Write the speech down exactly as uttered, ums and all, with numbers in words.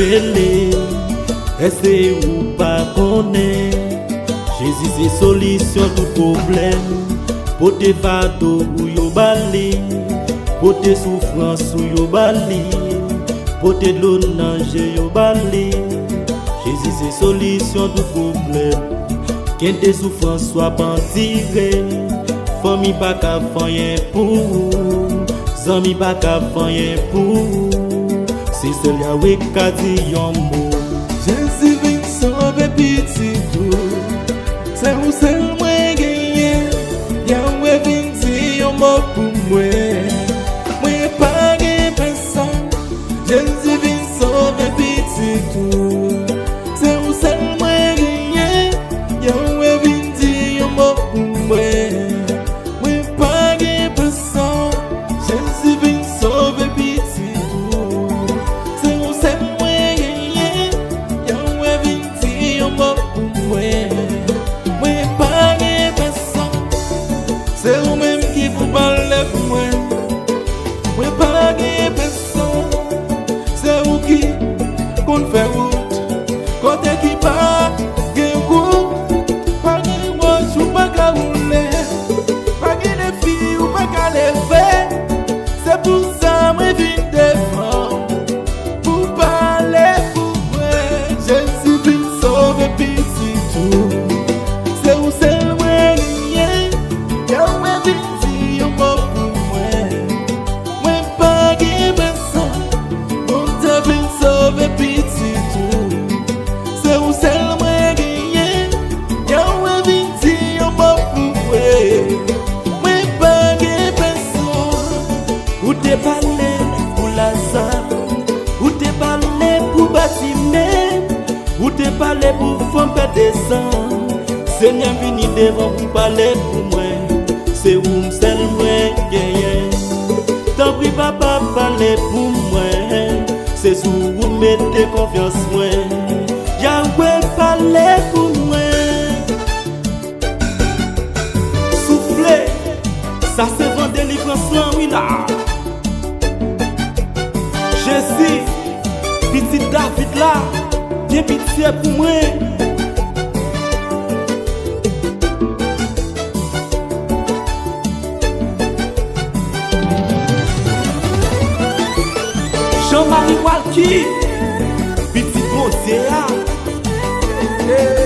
Rele, èske ou pa konnen? Jezi se solisyon tout pwoblèm. Pote fado ou yo ba li. Pote soufrans ou yo ba li. Pote dlo nan je yo ba li. Jezi se solisyon tout pwoblèm. Gen de soufrans w ap andire. Fanmi pa ka fè anyen pou ou. Zanmi pa ka fè anyen pou ou. Se sèl Yawe k ka di yon mo. Jezi vin sove pitit ou. Se ou sèl mwen genyen. Yawe vin di yon mo pou mwen. Mwen pa gen pèsonn. Jezi vin sove pitit ou. Se ou sèl mwen genyen. Yawe vin di yon mo pou mwen. Mwen pa gen pèsonn. Jezi vin sove pitit ou. Se ou sèl mwen genyen. Yawe vin di yon mo pou mwen. Mwen pa gen pèsonn. Se ou menm ki pou pale pou mwen. Mwen pa gen pèsonn. Se ou ki konn fè wout. Kote ki pa gen wout, pa gen wòch ou pa ka woule. Pa gen defi ou pa ka leve. Se pou sa mwen vin devan w pou pale pou mwen. Jezi vin sove pitit ou. Se ou sèl mwen genyen. Yawe vin di yon mo pou mwen. Mwen pa gen pèsonn. Bondye vin sove pitit ou. Se ou sèl mwen genyen. Yawe vin di yon mo pou mwen. Mwen pa gen pèsonn. Ou te pale pou Laza. Ou te pale pou Batime. Ou te pale pou fanm pèdesan. Senyè, vini devan pou pale pou mwen. Se ou m sèl mwen genyen. Tanpri, Papa, pale pou mwen. Se sou ou mete konfyans mwen. Yawe, pale pou mwen. Soufle. Sa se van delivrans lan, wi, la. Jezi, pitit David la, gen pitye pou mwen. Jean-Marie Walky, pitit Bondye a.